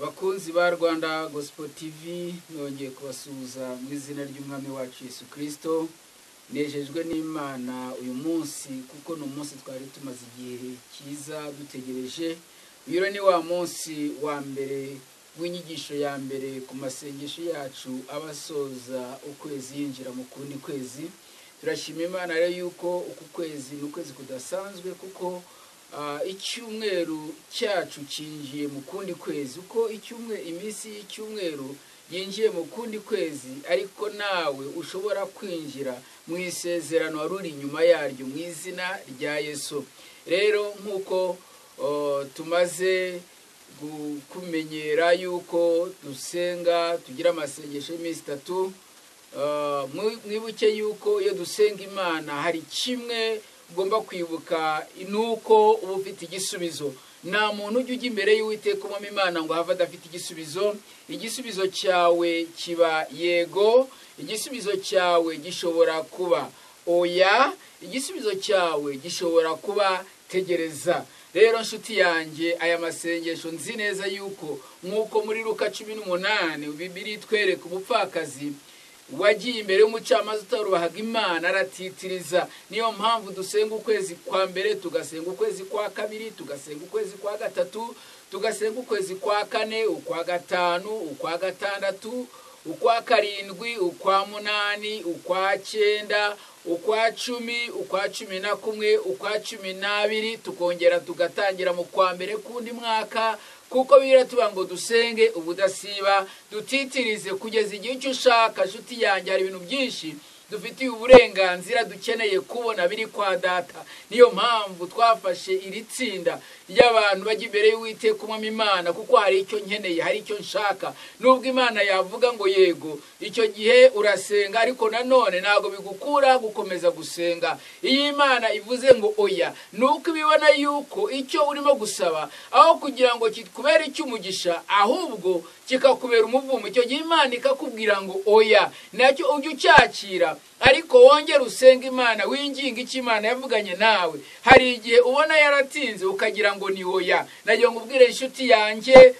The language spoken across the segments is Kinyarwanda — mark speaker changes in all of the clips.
Speaker 1: Bakunzi ba Rwanda Gospel TV, nongeye kubasuhuza mu izina ry'Umwami wacu Yesu Kristo. Nejejwe n'Imana uyu munsi kuko ni umunsi twari tumaze igihe cyiza dutegereje. Uyu ni wa munsi wa mbere w'inyigisho ya mbere ku masengesho yacu abasoza ukwezi yinjira mu kundi kwezi. Turashima Imana rero yuko uku kwezi ni ukwezi kudasanzwe, kuko icyumweru cyacu cyinjiye mu kundi kwezi. Uko iminsi y'icyumweru yinjiye mu kundi kwezi, ariko nawe ushobora kwinjira mu isezerano wari uri inyuma yaryo mu izina rya Yesu. Rero nk'uko tumaze kumenyera yuko dusenga tugira amasengesho y'iminsi itatu, mwibuke yuko iyo dusenga Imana hari kimwe ugomba kwibuka, nuko uba ufite igisubizo. Nta muntu ujya ujya imbere y'Uwiteka umwami Imana ngo have adafite igisubizo. Igisubizo cyawe kiba yego, igisubizo cyawe gishobora kuba oya, igisubizo cyawe gishobora kuba tegereza. Rero nshuti yanjye, aya masengesho nzi neza yuko nk'uko muri Luka 18 Bibiliya itwereka umupfakazi wagiye imbere y'umucamanza utarubahaga Imana aratitiriza. Niyo mpamvu dusenga ukwezi kwa mbere, tugasenga ukwezi kwa kabiri, tugasenga ukwezi kwa gatatu, tugasenga ukwezi kwa kane, ukwa gatanu, ukwa gatandatu, ukwa karindwi, ukwa munani, ukwa cyenda, ukwa 10, ukwa 11, ukwa 12, tukongera tugatangira mu kwa mbere kundi mwaka. Kuko biratuba ngo dusenge ubudasiba, dutitirize kugeza igihe icyo ushaka. Nshuti yanjye, hari ibintu byinshi dufitiye uburenganzira dukeneye kubona biri kwa data. Niyo mpamvu twafashe iri tsinda ry'abantu bajya imbere y'Uwiteka umwami Imana, kuko hari icyo nkeneye, hari icyo nshaka. Nubwo Imana yavuga ngo yego, icyo gihe urasenga, ariko nanone ntago bigukura gukomeza gusenga. Iyo Imana ivuze ngo oya, nuko ibibona yuko icyo urimo gusaba aho kugira ngo kikubere icy'umugisha ahubwo kikakubera umuvumo, icyo gihe Imana ikakubwira ngo oya, nacyo ujye ucyakira, ariko wongere usenga Imana, winginga icyo Imana yavuganye nawe. Hari igihe ubona yaratinze ukagira ngo ni oya. Nagira ngo ubwire inshuti yanjye,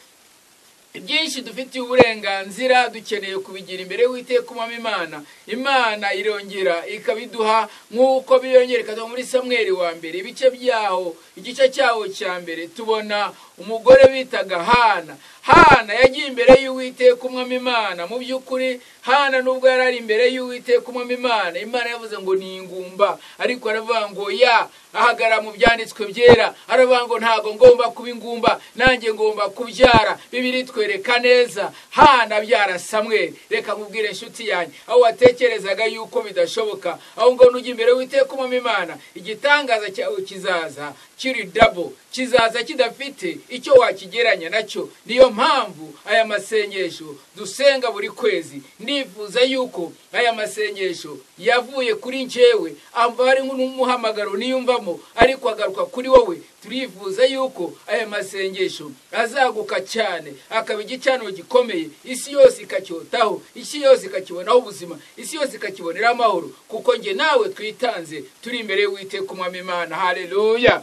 Speaker 1: byinshi dufitiye uburenganzira dukeneye kubigira imbere y'Uwiteka umwami Imana. Imana irongera ikabiduha nk'uko biyongera ikaduha. Muri Samweli wa mbere ibice byaho, igice cyaho cya mbere, tubona umugore bitaga Hana. Hana yagiye imbere y'Uwiteka umwami Imana. Mu by'ukuri Hana nubwo yari ari imbere y'Uwiteka umwami Imana, Imana yavuze ngo ni ingumba, ariko aravuga ngo ya, ahagara mu byanditswe byera, aravuga ngo ntago ngomba kuba ingumba, nanjye ngomba kubyara. Bibiliya itwereka neza Hana abyara Samweli. Reka nkubwire inshuti yanjye, aho watekerezaga yuko bidashoboka, aho ngo nujya imbere y'Uwiteka umwami Imana, igitangaza cyawe kizaza kiri double, kizaza kidafite icyo wakigeranya nacyo. Niyo mpamvu aya masengesho dusenga buri kwezi, ndifuza yuko aya masengesho yavuye kuri njyewe, amba ari nk'umuhamagaro niyumvamo, ariko agaruka kuri wowe. Turifuza yuko aya masengesho azaguka cyane, akaba igicaniro gikomeye, isi yose ikacyotaho, isi yose ikakibonaho ubuzima, isi yose ikakibonera amahoro, kuko nge nawe twitanze turi imbere y'Uwiteka umwami Imana. Haleluya.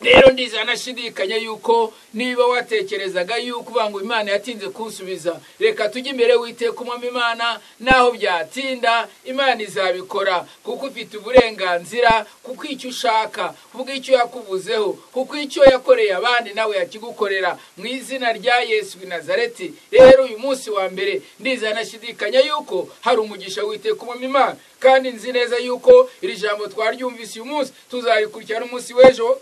Speaker 1: Rero ndizera nashidikanya yuko niba watekerezaga yuko uvuga ngo Imana yatinze kunsubiza, reka tujye imbere y'Uwiteka umwami Imana, naho byatinda Imana izabikora, kuko ufite uburenganzira, kuko icyo ushaka, kuko icyo yakuvuzeho, kuko icyo yakoreye abandi nawe yakigukorera mu izina rya Yesu w'i Nazareti. Rero uyu munsi wa mbere ndizera nashidikanya yuko hari umugisha w'Uwiteka umwami Imana, kandi nzi neza yuko iri jambo twaryumvise uyu munsi tuzarikurikirana umunsi w'ejo,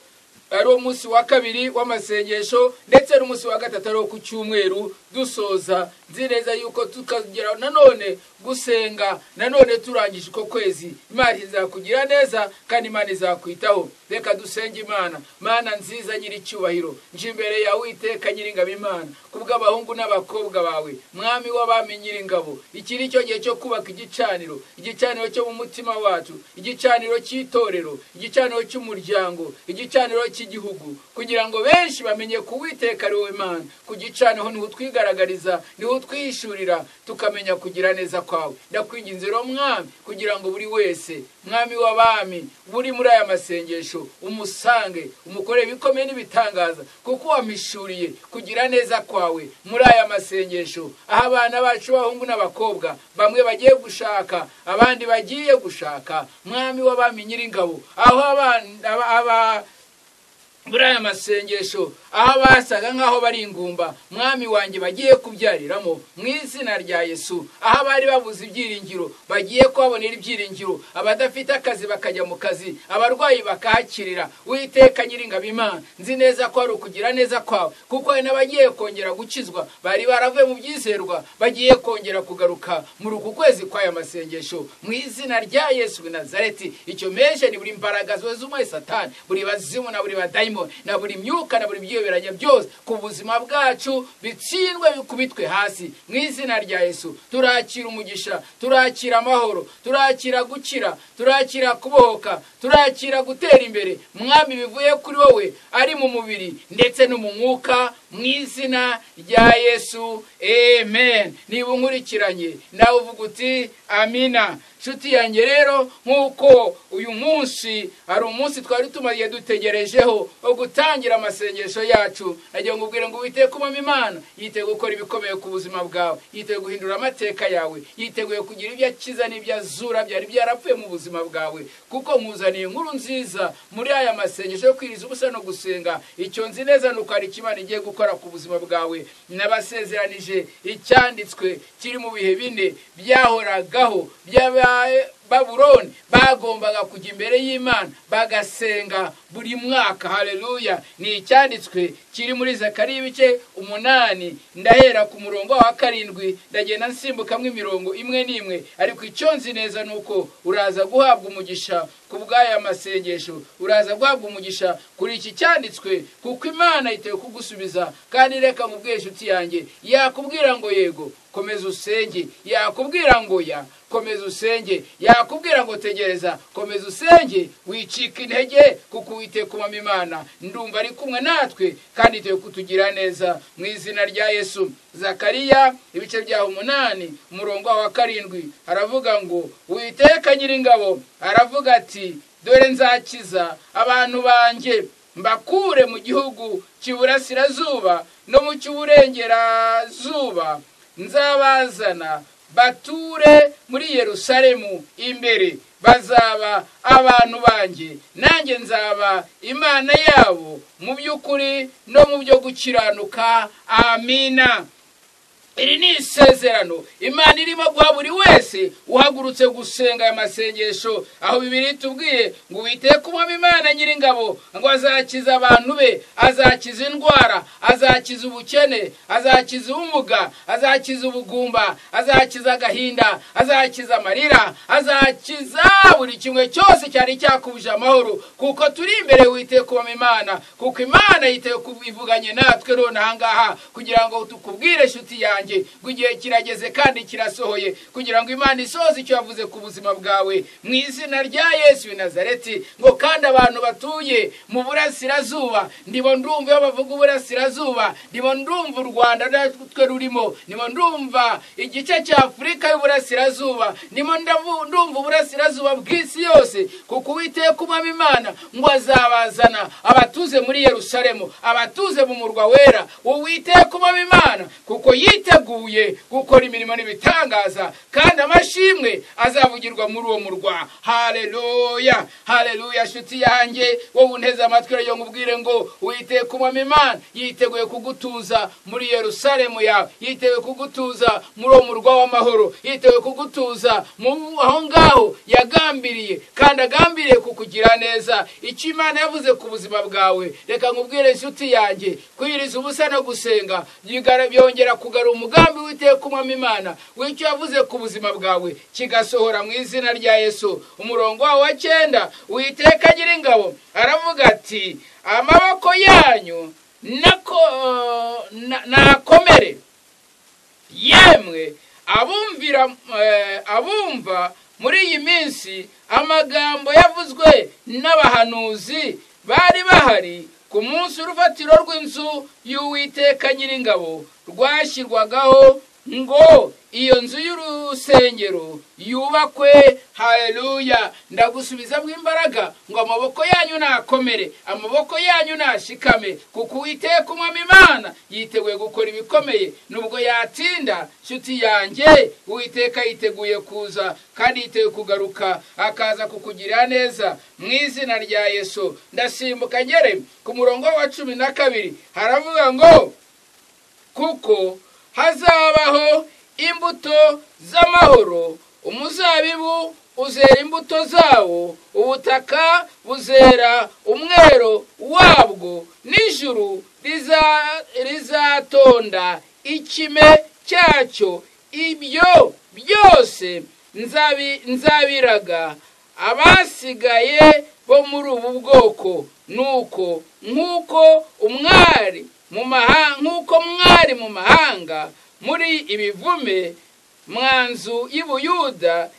Speaker 1: ari umunsi wa kabiri w'amasengesho, ndetse n'umunsi wa gatatu ari ku cyumweru dusoza. Nzi neza yuko tukagera nanone gusenga, nanone turangije uko kwezi, Imana izakugira neza kandi Imana izakwitaho. Reka dusenge Imana. Mana nziza nyiri icyubahiro, nje imbere yawe Uwiteka nyiringabo Imana, kubw'abahungu n'abakobwa bawe, mwami w'abami nyiringabo. Iki ni cyo gihe cyo kubaka igicaniro, igicaniro cyo mu mutima wacu, igicaniro cy'itorero, igicaniro cy'umuryango, igicaniro iki gihugu, kugira ngo benshi bamenye ko Uwiteka ari wowe Imana. Ku gicaniro niho utwigaragariza, niho utwihishurira, tukamenya kugira neza kwawe. Ndakwinginze rero Mwami, kugira ngo buri wese, Mwami w'abami, buri muri aya masengesho umusange, umukorere ibikomeye n'ibitangaza, kuko wamishuriye kugira neza kwawe muri aya masengesho, aho abana bacu b'abahungu n'abakobwa bamwe bagiye gushaka, abandi bagiye gushaka. Mwami w'abami nyiringabo, aho abana muri aya masengesho, aho basaga nk'aho bari ingumba, Mwami wanjye bagiye kubyariramo mu izina rya Yesu. Aho bari babuze ibyiringiro bagiye kuhabonera ibyiringiro, abadafite akazi bakajya mu kazi, abarwayi bakahakirira. Uwiteka nyiringabo Imana, nzi neza ko ari ukugira neza kwawe, kuko hari n'abagiye kongera gukizwa bari baravuye mu byizerwa, bagiye kongera kugaruka muri uku kwezi kw'aya masengesho mu izina rya Yesu w'i Nazareti. Icyo meshe ni buri mbaraga z'umwe Satani, buri bazimu na buri badayimoni na buri myuka na buri byiyoberanya byose ku buzima bwacu bitsindwe bikubitwe hasi mu izina rya Yesu. Turakira umugisha, turakira amahoro, turakira gukira, turakira kubohoka, turakira gutera imbere, Mwami, bivuye kuri wowe, ari mu mubiri ndetse no mu mwuka, mu izina rya Yesu, amen. Niba unkurikiranye nawe uvuga uti amina. Nshuti yanjye rero, nk'uko uyu munsi ari umunsi twari tumaze dutegerejeho wo gutangira amasengesho yacu, nagira ngo ubwire ngo Uwiteka umwami Imana yiteguye gukora ibikomeye ku buzima bwawe, yiteguye guhindura amateka yawe, yiteguye kugira ibyo akiza n'ibyo azura byari byarapfuye mu buzima bwawe, kuko nkuzaniye inkuru nziza muri aya masengesho yo kwiriza ubusa no gusenga. Icyo nzi neza ni uko hari icyo Imana igiye gukora ku buzima bwawe. Nabasezeranije icyanditswe kiri mu bihe bine byahoragaho by'aba Babuloni bagombaga kujya imbere y'Imana bagasenga buri mwaka. Haleluya! Ni icyanditswe kiri muri Zakariya ibice 8, ndahera ku murongo wa 7, ndagenda nsimbukamwe imirongo imwe n'imwe, ariko icyo nzi neza nuko uraza guhabwa umugisha ku bw'aya masengesho, uraza guhabwa umugisha kuri iki cyanditswe, kuko Imana yiteguye kugusubiza. Kandi reka mubwiye inshuti yanjye, yakubwira ngo yego, komeza usenge, yakubwira ngo ya, komeza usenge, yakubwira ngo tegereza, komeza usenge, wicika intege, kuko Uwiteka umwami Imana ndumva ari kumwe natwe kandi yiteguye kutugira neza mu izina rya Yesu. Zakariya ibice bya 8 umurongo wa 7 aravuga ngo Uwiteka nyiringabo aravuga ati, dore nzakiza abantu banjye mbakure mu gihugu cy'iburasirazuba no mu cy'uburengerazuba, nzabazana bature muri Yerusalemu imbere, bazaba abantu banjye nanjye nzaba Imana yabo mu by'ukuri no mu byo gukiranuka. Amina. Iri ni isezerano Imana irimo guha buri wese uhagurutse gusenga aya masengesho, aho Bibiliya itubwiye ngo Uwiteka umwami Imana nyiringabo ngo azakiza abantu be, azakiza indwara, azakiza ubukene, azakiza ubumuga, azakiza ubugumba, azakiza agahinda, azakiza amarira, azakiza buri kimwe cyose cyari cyakubuje amahoro, kuko turi imbere Uwiteka umwami Imana, kuko Imana yiteguye ivuganye natwe none aha ngaha kugira ngo tukubwire inshuti yanjye ngo igihe kirageze kandi kirasohoye, kugira ngo Imana isohoze icyo yavuze ku buzima bwawe mu izina rya Yesu w'i Nazareti. Ngo kandi abantu batuye mu burasirazuba, ndibo ndumva iyo bavuga uburasirazuba, ndibo ndumva u Rwanda natwe rurimo, ndimo ndumva igice cya Afurika y'uburasirazuba, ndimo ndumva uburasirazuba bw'isi yose, kuko Uwiteka umwami Imana ngo azabazana abatuze muri Yerusalemu, abatuze mu murwa wera. Uwiteka umwami Imana kuko yiteguye gukora imirimo n'ibitangaza, kandi amashimwe azavugirwa muri uwo murwa. Haleluya, haleluya. Nshuti yanjye, wowe unteze amatwi rero nkubwire ngo Uwiteka umwami Imana yiteguye kugutuza muri Yerusalemu yawe, yiteguye kugutuza muri uwo murwa w'amahoro, yiteguye kugutuza mu aho ngaho yagambiriye, kandi agambiriye kukugira neza. Icyo Imana yavuze ku buzima bwawe, reka nkubwire nshuti yanjye, kwiriza ubusa no gusenga byongera kugarura umugambi Uwiteka umwami Imana w'icyo yavuze ku buzima bwawe kigasohora mu izina rya Yesu. Umurongo wa 9, Uwiteka nyiringabo aravuga ati, amaboko yanyu nakomere, yemwe abumva muri iyi minsi amagambo yavuzwe n'abahanuzi bari bahari Ku munsi urufatiro rw'inzu y'Uwiteka Nyiringabo rwashyirwagaho ngo iyo nzu y'urusengero yubakwe. Haleluya! Ndagusubizamo imbaraga ngo amaboko yanyu nakomere, amaboko yanyu nashikame, kuko Uwiteka Umwami Imana yiteguye gukora ibikomeye. Nubwo yatinda, nshuti yanjye, Uwiteka yiteguye kuza kandi yiteguye kugaruka, akaza kukugirira neza mu izina rya Yesu. Ndasimbuka ngere ku murongo wa 12, haravuga ngo kuko hazabaho imbuto z'amahoro, umuzabibu uzera imbuto zawo, ubutaka buzera umwero wabwo, n'ijuru rizatonda ikime cyacyo. Ibyo byose nzabiraga abasigaye bo muri ubu bwoko. Nuko nk'uko mwari mu mahanga muri ibivume, mwanzu y'Ubuyuda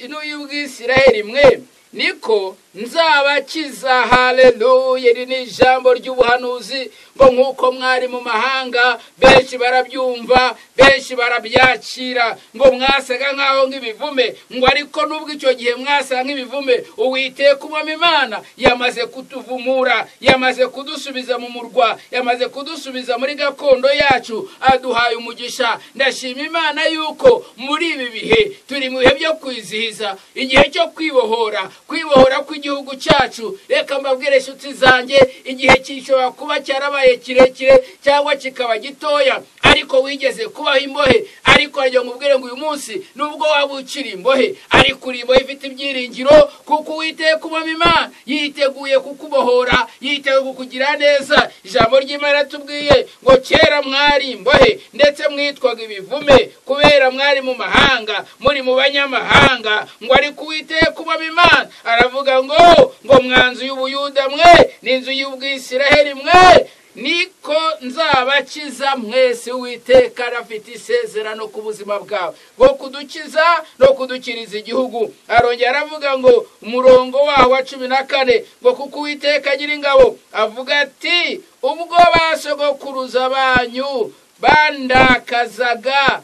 Speaker 1: n'iy'Ubwisirayeli mwe, niko nzabakiza. Haleluya! Iri ni ijambo ry'ubuhanuzi ngo nk'uko mwari mu mahanga, benshi barabyumva, benshi barabyakira, ngo mwasaga nk'aho nk'ibivume, ngo ariko nubwo icyo gihe mwasaga nk'ibivume, Uwiteka Umwami Imana yamaze kutuvumura, yamaze kudusubiza mu murwa, yamaze kudusubiza muri gakondo yacu, aduhaye umugisha. Ndashima Imana yuko muri ibi bihe turi mu bihe byo kwizihiza igihe cyo kwibohora, kwibohora kw'igihugu cyacu. Reka mbabwire inshuti zanjye, igihe gishobora kuba cyarabaye kirekire cyangwa kikaba gitoya, ariko wigeze kubaho imbohe. Ariko ryo nkubwire ngo uyu munsi nubwo waba ukiri imbohe, ariko uri imbohe ifite ibyiringiro, kuko Uwiteka Umwami Imana yiteguye kukubohora, yiteguye kukugira neza. Ijambo ry'Imana tubwiye ngo kera mwari imbohe, ndetse mwitwaga ibivume kubera mwari mu mahanga, muri mu banyamahanga, ngo ariko Uwiteka Umwami Imana aravuga ngo mwanzu y'Ubuyuda mwe n'inzu y'Ubwisirayeli mwe, niko nzabakiza mwese. Uwiteka arafite isezerano ku buzima bwawe bwo kudukiza no kudukiriza igihugu. Arongera aravuga ngo umurongo waho wa 14, ngo kuko Uwiteka Nyiringabo avuga ati ubwo basogokuruza banyu bandakazaga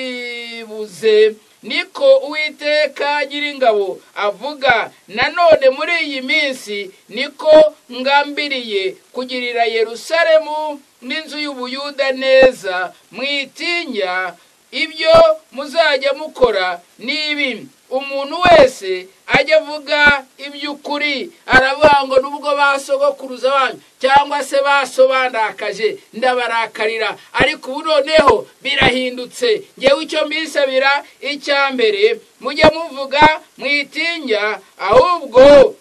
Speaker 1: simbyibuze, niko Uwiteka Nyiringabo avuga, nanone muri iyi minsi niko ngambiriye kugirira Yerusalemu n'inzu y'Ubuyuda neza. Mwitinya, ibyo muzajya mukora nibi: umuntu wese ajya avuga iby'ukuri. Aravuga ngo nubwo basogokuruza banyu cyangwa se basobandakaje ndabarakarira, ariko ubu noneho birahindutse. Ngewe icyo mbisabira, icya mbere mujye muvuga mwitinya, ahubwo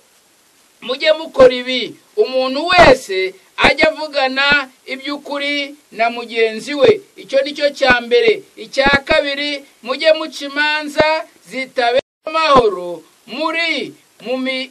Speaker 1: mujye mukora ibi: umuntu wese ajya avugana iby'ukuri na mugenzi we. Icyo nicyo cya mbere. Icya kabiri, mujye muca imanza zitabera amahoro muri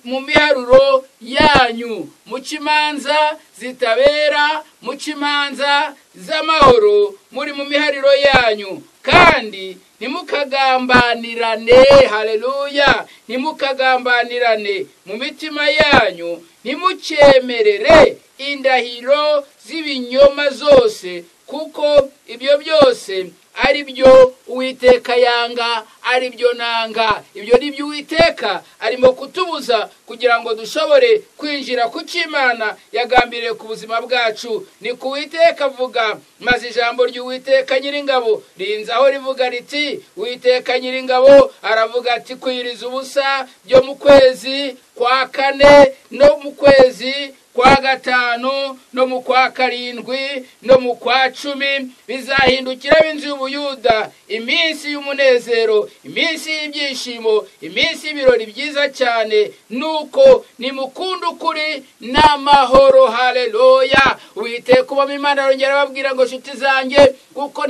Speaker 1: mu miharuro yanyu. Muca imanza zitabera, muca imanza z'amahoro muri mu miharuro yanyu, kandi ntimukagambanirane. Haleluya! Ntimukagambanirane mu mitima yanyu, ntimucyemerere indahiro z'ibinyoma zose, kuko ibyo byose ari byo Uwiteka yanga, ari byo nanga. Ibyo ni byo Uwiteka arimo kutubuza kugira ngo dushobore kwinjira ku cy'Imana yagambiriye ku buzima bwacu. Ni ku Uwiteka avuga, maze ijambo ry'Uwiteka Nyiringabo rinzaho rivuga riti Uwiteka Nyiringabo aravuga ati kwiriza ubusa byo mu kwezi kwa kane no mu kwezi kwa gatanu no mu kwa karindwi no mu kwa 10 bizahindukira b'inzu y'Ubuyuda iminsi y'umunezero, iminsi y'ibyishimo, iminsi y'ibirori byiza cyane. Nuko nimukunda ukuri n'amahoro. Haleluya! Uwiteka ubamo Imana arongera ababwira ngo nshuti zanjye, kuko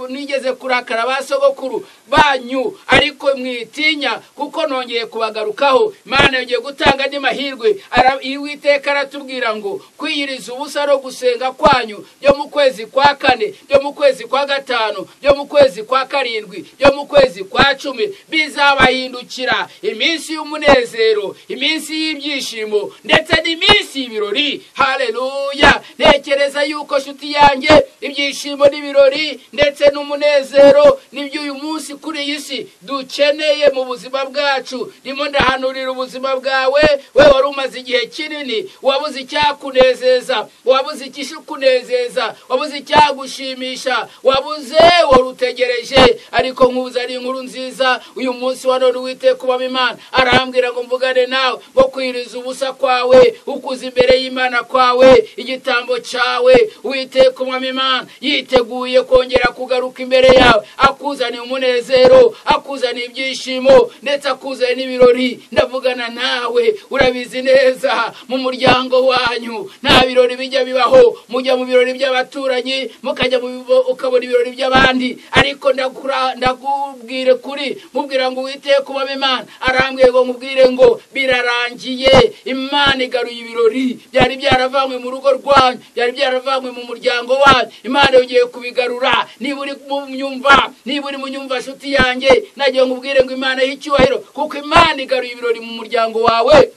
Speaker 1: nigeze kurakara ba sogokuru banyu, ariko mwitinya kuko nongeye kubagarukaho. Imana yongeye gutanga andi mahirwe. Uwiteka aratubwira ngo kwiyiriza ubusa no gusenga kwanyu byo mu kwezi kwa kane, byo mu kwezi kwa gatanu, byo mu kwezi kwa karindwi, byo mu kwezi kwa 10 bizabahindukira iminsi y'umunezero, iminsi y'ibyishimo, ndetse n'iminsi y'ibirori. Haleluya! Ntekereza yuko nshuti yanjye ibyishimo n'ibirori ndetse n'umunezero nibyo uyu munsi kuri iyi si dukeneye mu buzima bwacu. Ndimo ndahanurira ubuzima bwawe, we wari umaze igihe kinini wabuze icyakunezeza, wabuze ikishukunezeza, wabuze icyagushimisha, wabuze wari utegereje, ariko nkubuze ari inkuru nziza. Uyu munsi wa none Uwiteka ubamo Imana arambwira ngo mvugane nawe ngo kwiriza ubusa kwawe, ukuza imbere y'Imana kwawe, igitambo cyawe. Uwiteka umwami Imana yiteguye kongera kugaruka imbere yawe, akuzaniye umunezero, akuzaniye ibyishimo, ndetse akuzaniye n'ibirori. Ndavugana nawe, urabizi neza mu muryango wanyu nta birori bijya bibaho. Mujya mu birori by'abaturanyi, mukajya ukabona ibirori by'abandi, ariko ndakubwire kuri mubwira ngo Uwiteka ubamo Imana arambwiye ngo mubwire ngo birarangiye. Imana igaruye ibirori byari byaravanywe mu rugo rwanyu, byari byaravanywe mu muryango wanyu. Imana yongeye kubigarura. Niba uri mu nyumva, niba uri mu nyumva nshuti yanjye, nagiye nkubwire ngo Imana y'icyubahiro, kuko Imana igaruye ibirori mu muryango wawe.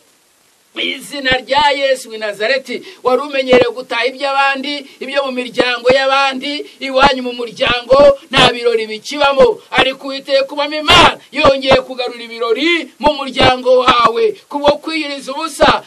Speaker 1: Izina rya Yesu w'i Nazareti. Wari umenyereye gutaha iby'abandi, ibyo mu miryango y'abandi, iwanyu mu muryango nta birori bikibamo, ariko Uwiteka ubamo Imana yongeye kugarura ibirori mu muryango wawe kubwo kwiyiriza ubusa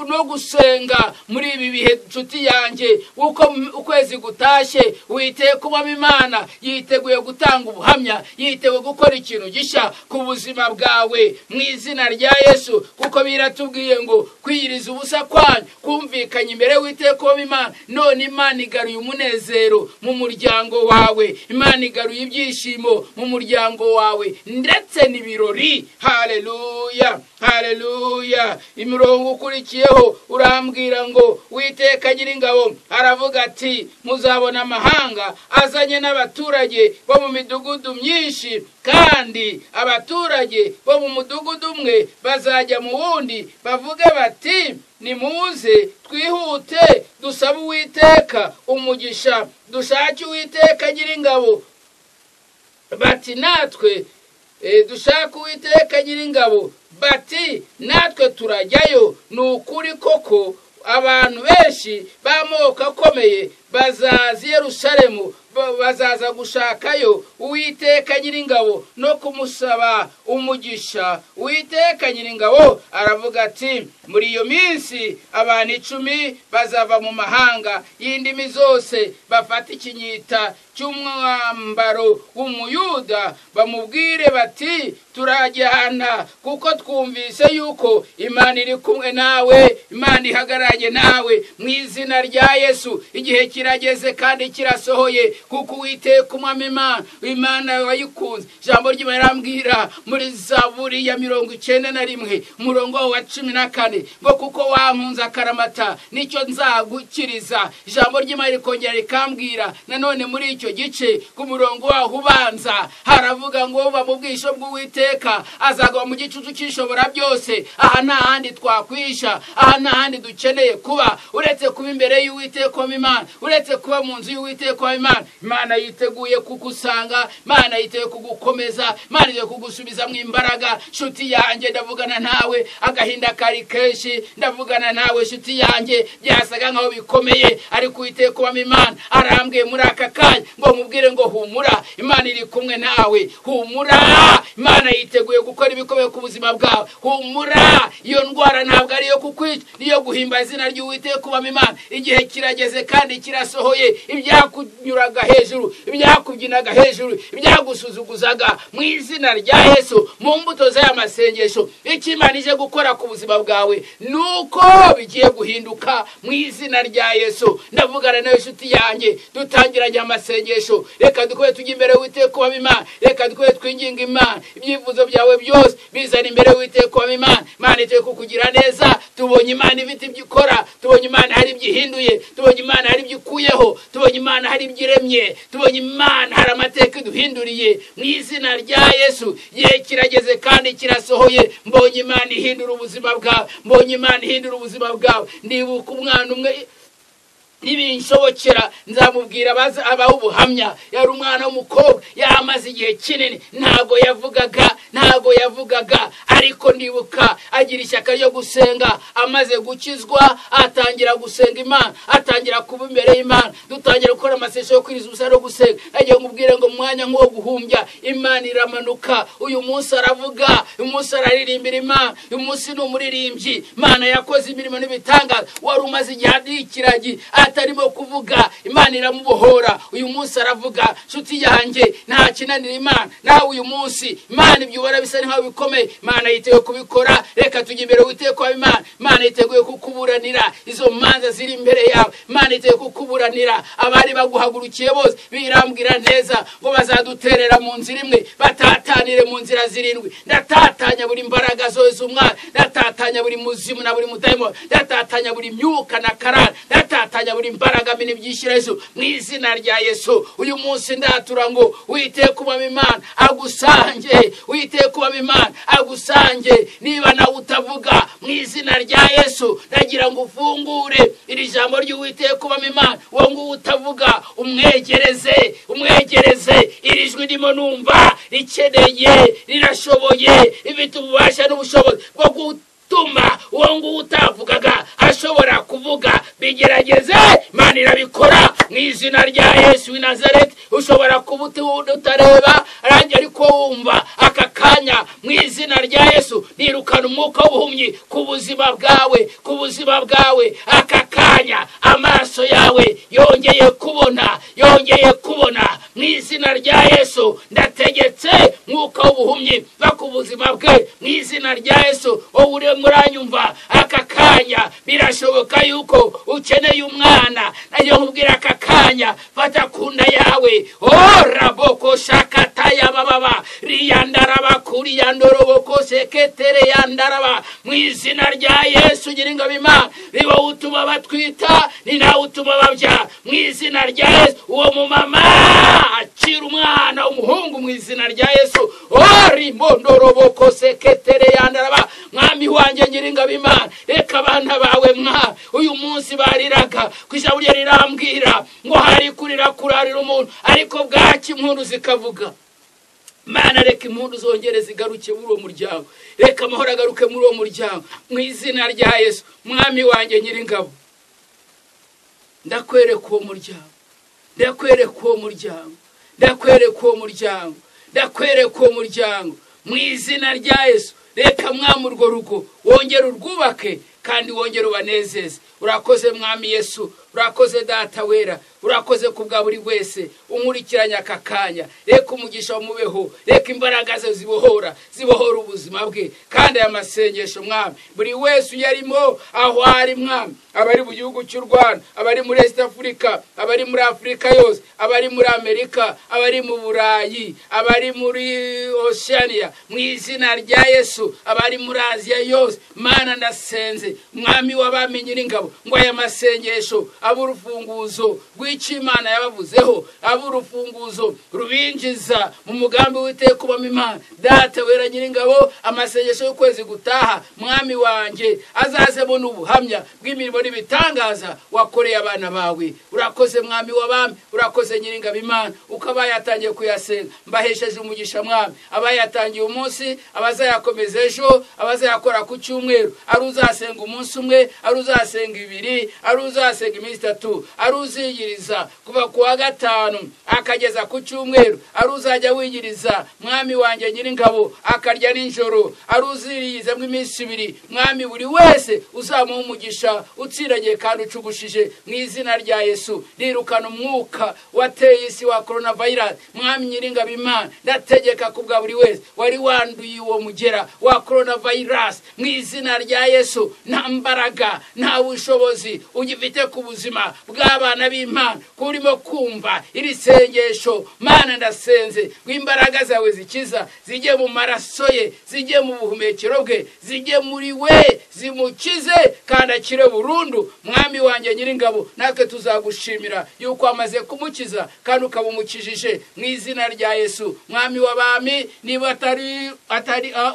Speaker 1: no gusenga muri ibi bihe. Nshuti yanjye, uko ukwezi gutashye, Uwiteka ubamo Imana yiteguye gutanga ubuhamya, yiteguye gukora ikintu gishya ku buzima bwawe mu izina rya Yesu, kuko biratubwiye ngo kwiyiriza ubusa kwanyu kumvikanye imbere y'Uwiteka ubamo Imana. None Imana igaruye umunezero mu muryango wawe, Imana igaruye ibyishimo mu muryango wawe, ndetse n'ibirori. Haleluya, haleluya. Imirongo ukurikiyeho urambwira ngo Uwiteka Nyiringabo aravuga ati muzabona amahanga azanye n'abaturage bo mu midugudu myinshi, kandi abaturage bo mu mudugudu umwe bazajya mu wundi bavuge bati nimuze twihute dusabe Uwiteka umugisha, dushake Uwiteka Nyiringabo. Bati natwe dushake Uwiteka Nyiringabo, bati natwe turajyayo. Ni ukuri koko abantu benshi b'amoko akomeye bazaza i Yerusalemu, bazaza gushakayo Uwiteka Nyiringabo no kumusaba umugisha. Uwiteka Nyiringabo aravuga ati muri iyo minsi abantu 10 bazava mu mahanga y'indimi zose, bafata ikinyita cy'umwambaro w'Umuyuda, bamubwire bati turajyana, kuko twumvise yuko Imana iri kumwe nawe, Imana ihagararanye nawe. Mu izina rya Yesu igihe kirageze kandi kirasohoye, kuko Uwiteka umwami Imana wayikunze. Ijambo ry'Imana rirambwira muri Zaburi ya 91 umurongo wa 14 ngo kuko wankunze akaramata nicyo nzagukiriza. Ijambo ry'Imana rikongera rikambwira nanone muri icyo gice ku murongo waho ubanza haravuga ngo uba mu bwisho bw'Uwiteka azagwa mu gicucu cy'Ishobora byose. Aha nta handi twakwisha, aha nta handi dukeneye kuba uretse kuba imbere y'Uwiteka Imana, uretse kuba mu nzu y'Uwiteka Imana. Imana yiteguye kukusanga, Imana yiteguye kugukomeza, Imana yiteguye kugusubiza mu imbaraga. Nshuti yanjye, ndavugana nawe, agahinda kari kenshi, ndavugana nawe nshuti yanjye, byasaga nkaho bikomeye, ariko Uwiteka Imana arambwiye muri aka kanya ngo mubwire ngo humura, Imana iri kumwe nawe. Humura, Imana yiteguye gukora ibikomeye ku buzima bwawe. Humura, iyo ndwara ntabwo ari iyo kukwica, niyo guhimba izina ry'Uwiteka Imana. Igihe kirageze kandi kirasohoye. Ibyakunyuraga hejuru, ibyakubyinaga hejuru, ibyagusuzuguzaga, mu izina rya Yesu, mu mbuto z'aya masengesho, icyo Imana ije gukora ku buzima bwawe nuko bigiye guhinduka mu izina rya Yesu. Ndavugana nawe nshuti yanjye, dutangiranye amasengesho. Reka dukore tujye imbere y'Uwiteka Imana, reka Reka twe twinginga Imana, ibyifuzo byawe byose bizana imbere y'Uwiteka wa Imana. Imana itewe kukugira neza. Tubonye Imana ifite ibyo ikora, tubonye Imana hari ibyo ihinduye, tubonye Imana hari ibyo ikuyeho, tubonye Imana hari ibyo iremye, tubonye Imana hari amateka iduhinduriye mu izina rya Yesu. Ye kirageze kandi kirasohoye. Mbonye Imana ihindura ubuzima bwawe, mbonye Imana ihindura ubuzima bwawe. Ndibuka umwana umwe, nibinshobokera nzamubwira abaho ubuhamya. Yari umwana w'umukobwa, yamaze igihe kinini ntago yavugaga, ariko ndibuka agira ishyaka ryo gusenga. Amaze gukizwa atangira gusenga Imana, atangira kuba imbere y'Imana. Dutangira gukora amasesho yo kwiriza ubusa no gusenga. Agiye ngubwire ngo mwanya nk'uwo guhumbya Imana iramanuka. Uyu munsi aravuga, uyu munsi araririmbira Imana, uyu munsi ni umuririmbyi. Imana yakoze imirimo n'ibitangaza. Wari umaze igihe adikiragi atarimo kuvuga, Imana iramubohora. Uyu munsi aravuga. Nshuti yanjye, nta kinanira Imana. Nawe uyu munsi Imana ibyo ubona bisa nkaho bikomeye, Imana yiteguye kubikora. Reka tujye imbere y'Uwiteka wa Imana. Imana yiteguye kukuburanira izo manza ziri imbere yawe. Imana yiteguye kukuburanira abari baguhagurukiye bose. Birambwira neza ngo bazaduterera mu nzira imwe, batatanire mu nzira zirindwi. Ndatatanya buri mbaraga zose z'umwana, ndatatanya buri muzimu na buri mudayimoni, ndatatanya buri myuka na karara, ndatatanya buri imbaraga mini byishyira Yesu mu izina rya Yesu. Uyu munsi ndatura ngo Uwiteka ubamo Imana agusange, Uwiteka ubamo Imana agusange. Niba nawe utavuga mu izina rya Yesu, ndagira ngo ufungure iri jambo ry'Uwiteka ubamo Imana. Uwo nguwo utavuga umwegereze, umwegereze. Iri jwi ndimo numva rikeneye, rirashoboye, rifite ububasha n'ubushobozi bwo gutuma uwo nguwo utavugaga ashobora kuvuga. Bigerageze, Imana irabikora mu izina rya Yesu w'i Nazareti. Ushobora kuba utareba rangi ariko wumva aka kanya mu izina rya Yesu nirukana umwuka w'ubuhumyi ku buzima bwawe, ku buzima bwawe. Aka kanya amaso yawe yongeye kubona, yongeye kubona mu izina rya Yesu. Ndategetse mwuka w'ubuhumyi va ku buzima bwe mu izina rya Yesu. Wowe uri muranyumva aka kanya, birashoboka yuko ukeneye umwana. Nayo nkubwira aka kanya, fata kunda yawe. Oh raboko shakataya bababa riyandaraba kuri yandoroboko seketere yandaraba mu izina rya Yesu. Nyiringabo Imana, niba utuma batwita ni nawe utuma babyara mu izina rya Yesu. Uwo mumama akira umwana w'umuhungu mu izina rya Yesu. Oh rimondoroboko seketere yandaraba. Mwami wanjye Nyiringabo Imana, reka abana bawe mwa uyu munsi bariraga ku ijambo rye rirambwira ngo hari kurira kurarira umuntu, ariko bwaki impundu zikavuga. Mana, reka impundu zongere zigaruke muri uwo muryango, reka amahoro agaruke muri uwo muryango mu izina rya Yesu. Mwami wanjye Nyiringabo, ndakwereka uwo muryango, ndakwereka uwo muryango, ndakwereka uwo muryango, ndakwereka uwo muryango mu izina rya Yesu. Reka mwami urwo rugo wongere urwubake kandi wongere ubanezeze. Urakoze mwami Yesu, urakoze data wera, urakoze kubwa buri wese unkurikiranya aka kanya. Reka umugisha umubeho, reka imbaraga ze zibohora, zibohora ubuzima bwe. Kandi aya masengesho mwami, buri wese uyarimo aho ari mwami, abari mu gihugu cy'u Rwanda, abari muri East Africa, abari muri Afrika yose, abari muri Amerika, abari mu Burayi, abari muri Oceania, mu izina rya Yesu, abari muri Aziya yose, Mana ndasenze mwami w'abami Nyiringabo ngo aya masengesho abe urufunguzo rw'icyo Imana yabavuzeho, abe urufunguzo rubinjiza mu mugambi w'Uwiteka ubamo Imana. Data wera Nyiringabo, amasengesho y'ukwezi gutaha mwami wanjye azazemo n'ubuhamya bw'imirimo n'ibitangaza wakoreye abana bawe. Urakoze mwami w'abami, urakoze Nyiringabo Imana, uko abayatangiye kuyasenga mbahesheje umugisha mwami. Abayatangiye umunsi, abazayakomeza ejo, abazayakora ku cyumweru, ari uzasenga umunsi umwe, ari uzasenga ibiri, ari uzasenga iminsi itatu, ari uziyiriza kuva ku wa gatanu akageza ku cyumweru, ari uzajya wiyiriza mwami wanjye Nyiringabo akarya nijoro, ari uziriza mu iminsi ibiri. Mwami buri wese uzamuha umugisha utsiragiye kandi ucugushije mu izina rya Yesu. Nirukana umwuka wateye isi wa coronavirus mwami Nyiringabo Imana, ndategeka kubwa buri wese wari wanduye uwo mugera wa coronavirus mu izina rya Yesu. Nta mbaraga, nta bushobozi ugifite ku buzima buzima bw'abana b'Imana, kurimo kumva iri sengesho. Mana ndasenze ngo imbaraga zawe zikiza zijye mu maraso ye, zijye mu buhumekero bwe, zijye muri we, zimukize kandi akire burundu. Mwami wanjye Nyiringabo, natwe tuzagushimira yuko amaze kumukiza kandi ukabumukijije mu izina rya Yesu. Mwami w'abami, niba atari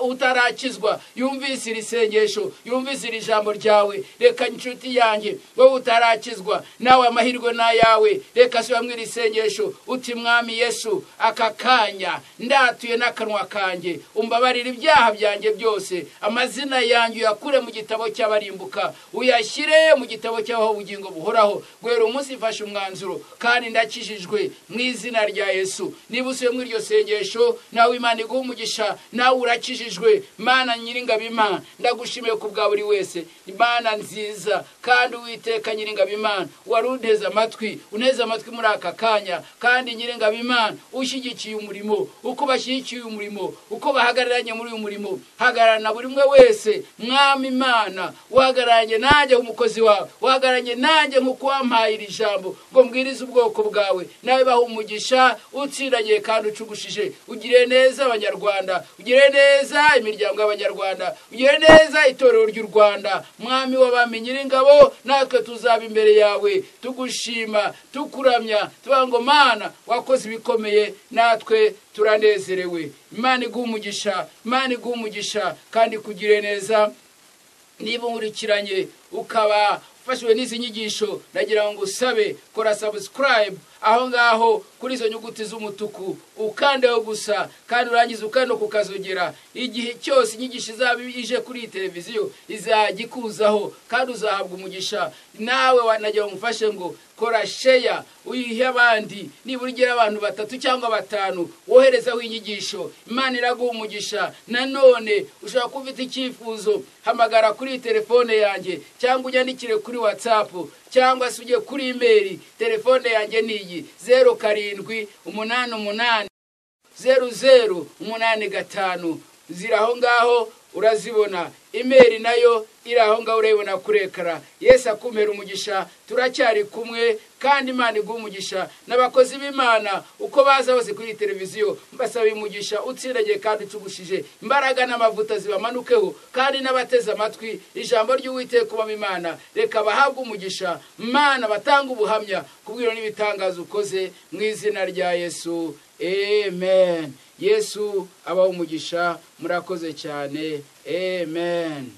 Speaker 1: utarakizwa yumvise iri sengesho, yumvise iri jambo ryawe, reka inshuti yanjye wowe utarakizwa nawe amahirwe n'ayawe, reka subira iri sengesho uti Mwami Yesu, aka kanya ndatuye n'akanwa kanjye, umbabarire ibyaha byanjye byose, amazina yanjye uyakure mu gitabo cy'abarimbuka uyashyire mu gitabo cy'aho ubugingo buhoraho. Guhera umunsi mfashe umwanzuro kandi ndakijijwe mu izina rya Yesu. Niba usuye muri iryo sengesho nawe Imana iguhe umugisha, nawe urakijijwe. Mana Nyiringabo Imana, ndagushimiye ku bwa buri wese. Imana nziza kandi Uwiteka Nyiringabo Imana, wari unteze amatwi, uneze amatwi muri aka kanya, kandi Nyiringabo Imana ushyigikiye umurimo, uko bashyigikiye umurimo, uko bahagararanye muri uyu murimo, hagararana buri umwe wese. Mwami Imana, uhagararanye nanjye nk'umukozi wawe, uhagararanye nanjye nk'uko wampaye iri jambo ngo mbwirize ubwoko bwawe, nawe baha umugisha utsindagiye kandi ucugushije. Ugire neza Abanyarwanda, ugire neza imiryango y'Abanyarwanda, ugire neza itorero ry'u Rwanda. Mwami w'abami Nyiringabo, natwe tuzaba imbere yawe tugushima, tukuramya, tuvuga ngo Mana wakoze ibikomeye, natwe turanezerewe. Imana iguhe umugisha, Imana iguhe umugisha kandi kugire neza. Niba unkurikiranye ukaba ufashwe n'izi nyigisho, ndagira ngo usabe kora subscribe aho ngaho kuri izo nyuguti z'umutuku, ukandeho gusa kandi urangiza ukanda kukazogera. Igihe cyose inyigisho izaba ije kuri iyi televiziyo izajya ikuzaho kandi uzahabwa umugisha. Nawe wanagira umufashe ngo kora share uyihe abandi, nibura ugera abantu 3 cyangwa 5 woherezaho inyigisho. Imana iraguha umugisha. Nanone ushobora kuba ufite icyifuzo, hamagara kuri telefone yanjye cyangwa unyandikire kuri WhatsApp cyangwa se ujye kuri email. Telefone yanjye ni iyi 07 88 00 85, ziri aho ngaho urazibona. Email nayo iri aho ngaho urayibona kuri ekara. Yesu akumpera umugisha, turacyari kumwe kandi Imana iguhe umugisha. N'abakozi b'Imana uko baza bose kuri televiziyo, mbasaba umugisha utsindagiye kandi ucugushije, imbaraga n'amavuta zibamanukeho, kandi n'abateze amatwi ijambo ry'Uwiteka ubamo Imana, reka bahabwe umugisha. Mana batanga ubuhamya kubwira n'ibitangazo ukoze mu izina rya Yesu, amen. Yesu abahe umugisha, murakoze cyane, amen.